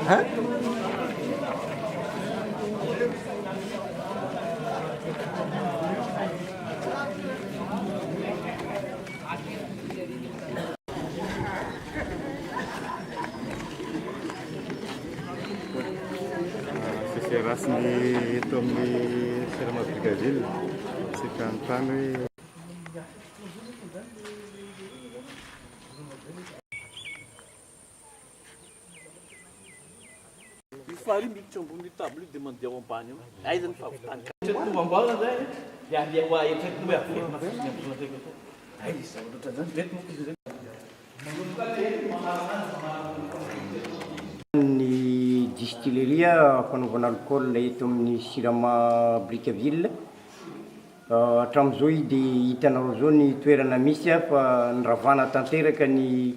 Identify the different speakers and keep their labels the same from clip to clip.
Speaker 1: Hein?
Speaker 2: Sese ny eto amin'ny Serama Brickaville. Tsika anontany hoe.
Speaker 3: Io fary io miditra ambony io table io dia mandeha ao ambany ao. Aiza ny fahavitany ka. Tombambaona zay dia andeha ho eritreretina hoe averina fotsiny amin'izao ndraika koa. Aiza zavatra ohatran'izany mety moa izy zay.
Speaker 1: Ny distillerie fanaovana alcool eto amin'ny Sirama Brickaville. Hatramin'izao dia hitanareo izao ny toerana misy fa niravana tanteraka ny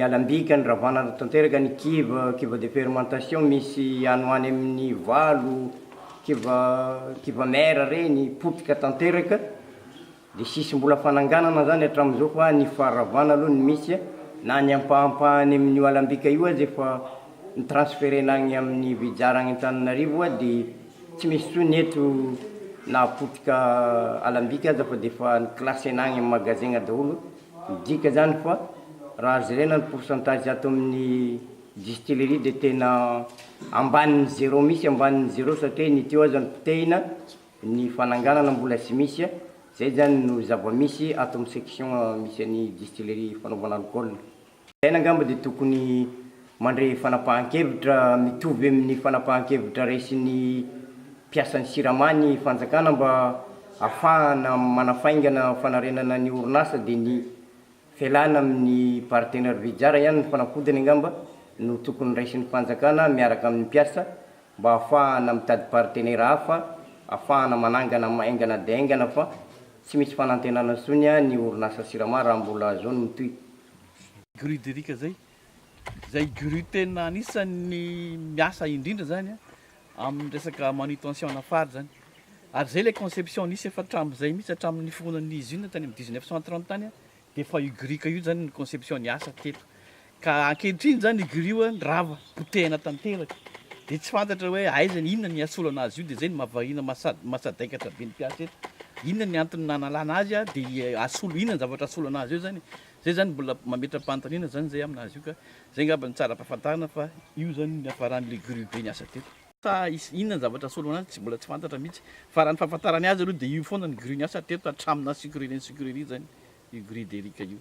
Speaker 1: alambika, niravana tanteraka ny cuve, cuve de fermentation misy any ho any amin'ny valo, cuve, cuve mère reny potika tanteraka. Dia tsisy mbola fananganana zany hatramin'izao fa ny faharavana aloha no misy na ny ampahampahany amin'io alambika io aza efa ni-transferena agny amin'ny Vijara agny Antananarivo dia tsy misy intsony eto na potika alambika aza fa dia efa ni-classena agny amin'ny magasin daholo, midika zany fa raha jerena ny pourcentage ato amin'ny distillerie dia tena ambanin'ny zéro misy ambanin'ny zéro satria ny teo aza nopotehina. Ny fananganana mbola tsy misy, zay zany no zava-misy ato amin'ny section misy an'i distillerie fanaovana alcool. Ilaina angamba dia tokony mandre fanapahan-kevitra mitovy amin'ny fanapahan-kevitra raisin'ny mpiasan'ny Sirama ny fanjakana mba afahana manafaingana fanarenana ny orinasa dia ny fialana amin'ny partenaire Vijara ihany ny fanafodiny angamba no tokony raisin'ny fanjakana miaraka amin'ny mpiasa mba ahafahana mitady partenera hafa ahafahana manangana haingana dia haingana fa tsy misy fanantenana intsony ny orinasa Sirama raha mbola zao no mitohy.
Speaker 3: Grue d'Eric zay, zay grue tena anisan'ny miasa indrindra zany amin'ny resaka manutention ana fary zany, ary zay le conception nisy efa hatramin'izay mihitsy hatramin'ny niforonan'ny usine tany amin'ny 1930 tany dia efa io grue io zany ny conception niasa teto. Ka ankehitriny zany io grue io rava, potehina tanteraka. Dia tsy fantatra hoe aiza ny inona ny hasolo anazy io dia zay no mahavariana mahasadaikatra be ny mpiasa eto. Inona ny antony nanalana azy dia hasolo inona ny zavatra hasolo anazy eo zany. Zay zany mbola mametra-panontaniana zany zay aminazy io ka zay angamba no tsara ampahafantarina fa io zany ny niafaran'ilay grue be niasa teto. Sa inona ny zavatra hasolo anazy tsy mbola tsy fantatra mihitsy fa raha ny fahafantarany azy aloha dia io foana ny grue niasa teto hatramin'ny naha sucrerie ny sucrerie zany. io grue d'Eric io.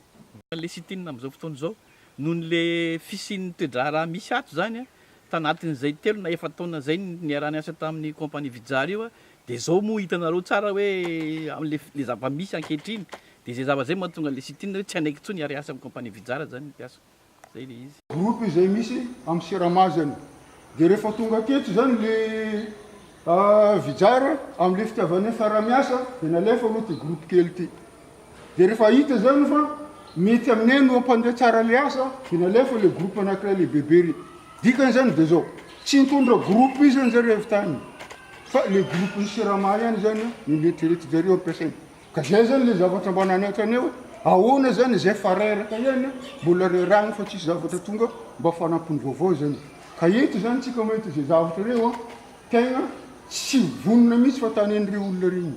Speaker 3: Le sit-in amin'izao fotoana izao, noho ny le fisian'ny toe-draharaha misy ato izany an, tanatin'izay telo na efa-taona izay niaraha-niasa tamin'ny compagnie Vijary io an, dia izao moa hitanareo tsara hoe amin'le le zava-misy ankehitriny, dia izay zavatra izay mahatonga an'le sit-in hoe tsy hanaiky intsony hiara-hiasa amin'ny compagnie Vijary izany ny mpiasa. Izay le izy.
Speaker 4: Groupe izay misy amin'ny Sirama zany. Dia rehefa tonga teto zany le Vijara amin'le fitiavanay fiaraha-miasa dia nalefa aloha ity groupe kely ity. Dia rehefa hita zany fa mety aminay no hampandeha tsara le asa dia nalefa le groupe anankiray lehibebe ry. Dikany zany dia zao, tsy nitondra groupe io zany zareo avy tany fa le groupe ny Sirama ihany zany no neritreretin-jareo ampiasaina. Ka zay zany le zavatra mba nanaitra anay hoe ahoana zany izay fa reraka ihany mbola rerahina fa tsisy zavatra tonga mba fanampiny vaovao zany. Ka eto zany tsika mahita izay zavatra ireo an, tegna tsy vonona mihitsy fa tany an'ireo olona regny.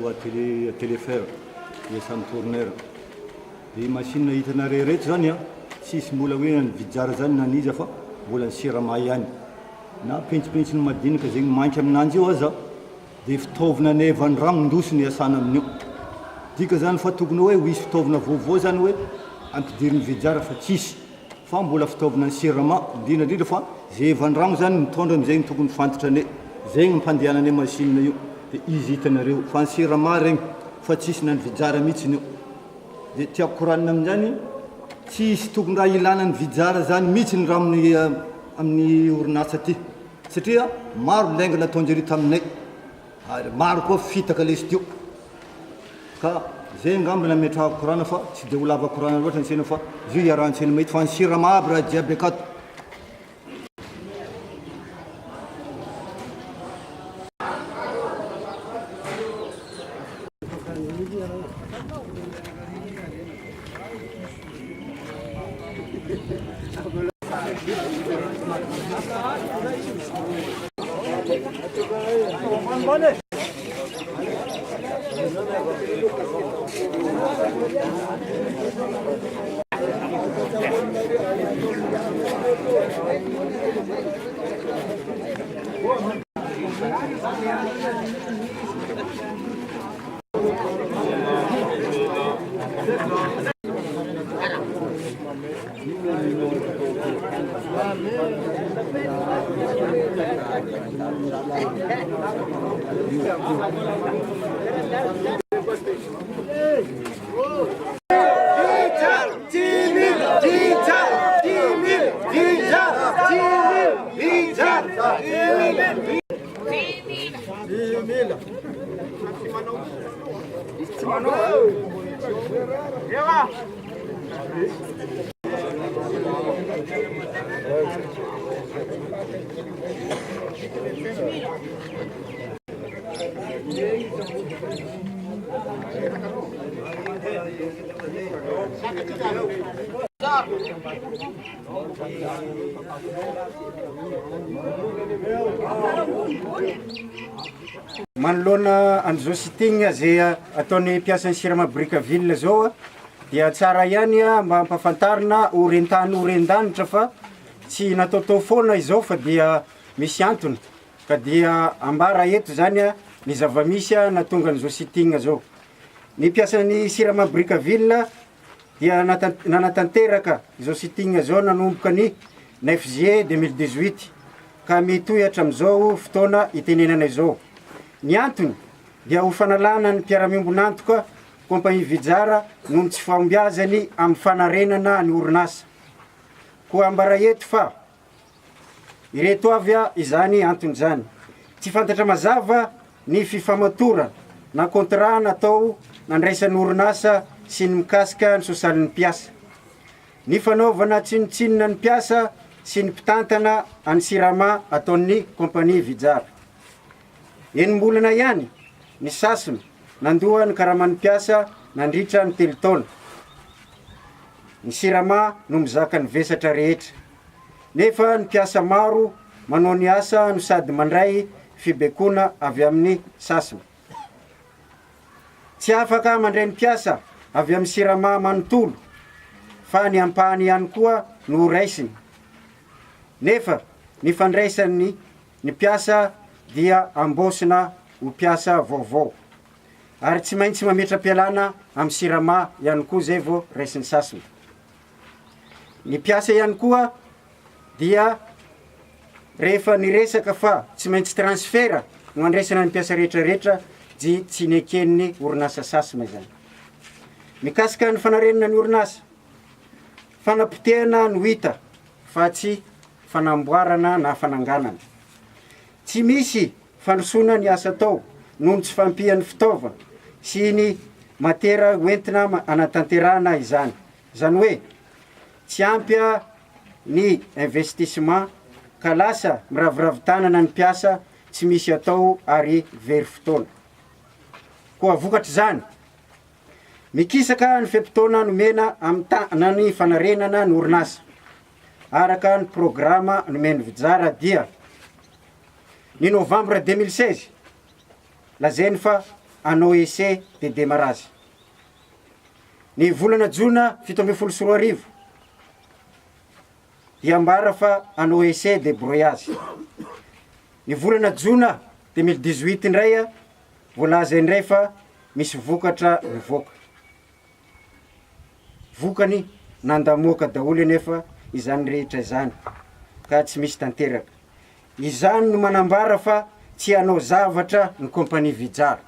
Speaker 2: Atelier atelier fer iasan'ny tourneur. Dia machine hitanareo ireto zany an, tsisy mbola hoe an'i Vijara zany na an'iza fa mbola ny Sirama ihany. Na pintsopentsony madinika zegny mainty aminanjy io aza dia fitaovana nevan-drano ndosy no iasana amin'io. Dika zany fa tokony hoe ho hisy fitaovana vaovao zany hoe ampidirin'i Vijara fa tsisy. Fa mbola fitaovana ny Sirama, indrindra indrindra fa ze evan-dragno zany mitondra amizay no tokony fantatra ane, zay no ampandehanane machine io, de izy hitanareo fa ny Sirama regny fa tsisy na ny Vijara mihitsiny io, de tiako koranina aminzany tsisy tokony raha ilana ny Vijara zany mihitsiny raha amin'ny amin'ny orinasa ty satria maro lainga nataonjareo taminay ary maro koa fitaka lesy teo. Ka zay angamba nametrahako korana fa tsy de ho lava korana loatra ny tsena fa zio iarahantsena mahita fa ny sirama aby raha jiaby akato.
Speaker 1: Manoloana an'izao sitting izay ataon'ny mpiasan'ny Sirama Brickaville izao dia tsara ihany mba ampahafantarina ho ren-tany ho ren-danitra fa tsy nataotao foana izao fa dia misy antony ka dia ambara eto izany ny zava-misy nahatonga an'izao sitting izao. Ny mpiasan'ny Sirama Brickaville dia nanatanteraka izao sitting izao nanomboka ny neuf juillet 2018 ka mitohy hatramin'izao fotoana itenenana izao. Ny antony dia ho fanalana ny mpiara-miombon'antoka Compagnie Vijara noho ny tsy fahombiazany amin'ny fanarenana ny orinasa. Koa ambara eto fa Ireto avy izany antony izany. Tsy fantatra mazava ny fifamatorana na contrat natao nandraisan'ny orinasa sy ny mikasika ny sosialin'ny mpiasa. Ny fanaovana tsinontsinona ny mpiasa sy ny mpitantana an'ny Sirama ataon'ny Compagnie Vijara. Enim-bolana ihany ny Sasm nandoa ny karaman'ny mpiasa nandritra ny telo taona. Ny Sirama no mizaka ny vesatra rehetra. Nefa ny mpiasa maro manao ny asa no sady mandray fibaikoana avy amin'ny Sasm. Tsy afaka mandray ny mpiasa avy amin'ny Sirama manontolo fa ny ampahany ihany koa no horaisiny. Nefa ny fandraisan'ny ny mpiasa dia ambaosina ho mpiasa vaovao. Ary tsy maintsy mametra-pialana amin'ny Sirama ihany koa izay vao raisin'ny Sasm. Ny mpiasa ihany koa dia rehefa niresaka fa tsy maintsy transfert no andraisana ny mpiasa rehetra rehetra dia tsy neken'ny orinasa Sasm izany. Mikasika ny fanarenana ny orinasa, fanapotehana no hita fa tsy fanamboarana na fananganana. Tsy misy fandrosoana ny asa atao noho ny tsy fahampian'ny fitaovana sy ny matera hoentina hanatanterahana izany. Izany hoe tsy ampy ny investissement ka lasa miraviravy tanana ny mpiasa tsy misy atao ary very fotoana. Koa vokatr'izany, mikisaka ny fe-potoana nomena hamitana ny fanarenana ny orinasa. Araka ny programa nomen'ny Vijara dia ny novambra 2016 lazainy fa hanao essai de démarrage. Ny volana jona 2017 dia ambara fa hanao essai de broyage. Ny volana jona 2018 indray voalaza indray fa misy vokatra mivoaka. Vokany, nandamoaka daholo anefa izany rehetra izany ka tsy misy tanteraka. Izany no manambara fa tsy hanao zavatra ny compagnie Vijara.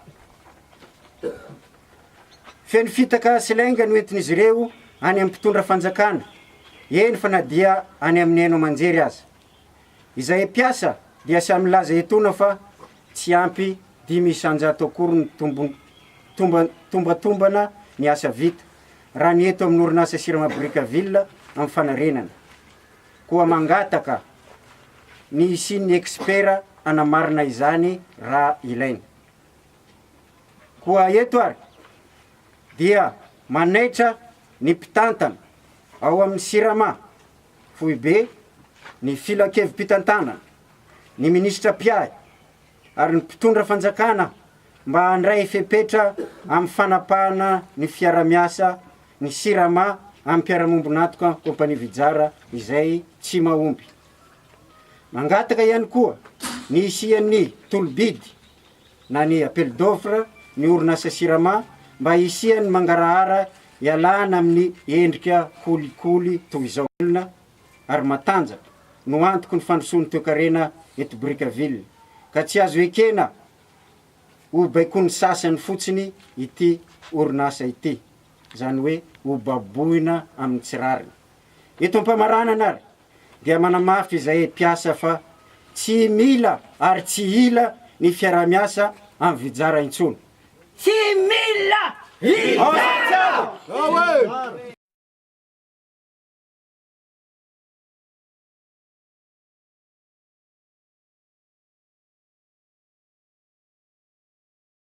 Speaker 1: Feno fitaka sy lainga no entin'izy ireo any amin'ny mpitondra fanjakana, eny fa na dia any amin'ny haino aman-jery aza. Izahay mpiasa dia samy milaza etoana fa tsy ampy 5% akory ny tombon tomba tombatombana ny asa vita raha ny eto amin'ny orinasa Sirama Brickaville amin'ny fanarenana. Koa mangataka ny hisian'ny expert hanamarina izany raha ilaina. Koa eto ary dia manaitra ny mpitantana ao amin'ny Sirama. foibe, ny filankevi-pitantanana, ny minisitra mpiahy ary ny mpitondra fanjakana mba handray fepetra amin'ny fanapahana ny fiara-miasa ny Sirama amin'ny mpiara-mombon'antoka Compagnie Vijara izay tsy mahomby. Mangataka ihany koa ny hisian'ny tolo-bidy na ny appel d'offre ny orinasa Sirama mba hisian'ny mangarahara hialana amin'ny endrika kolikoly toy izao. Velona ary matanjaka no antoky ny fandrosoan'ny toekarena eto Brickaville ka tsy azo ekena ho baikoin'ny sasany fotsiny ity orinasa ity, izany hoe ho baboina amin'ny tsy rariny. Eto am-pamaranana ary dia manamafy izahay mpiasa fa tsy mila ary tsy hila ny fiaraha-miasa amin'ny Vijara intsony.
Speaker 5: Tsy mila Vijara!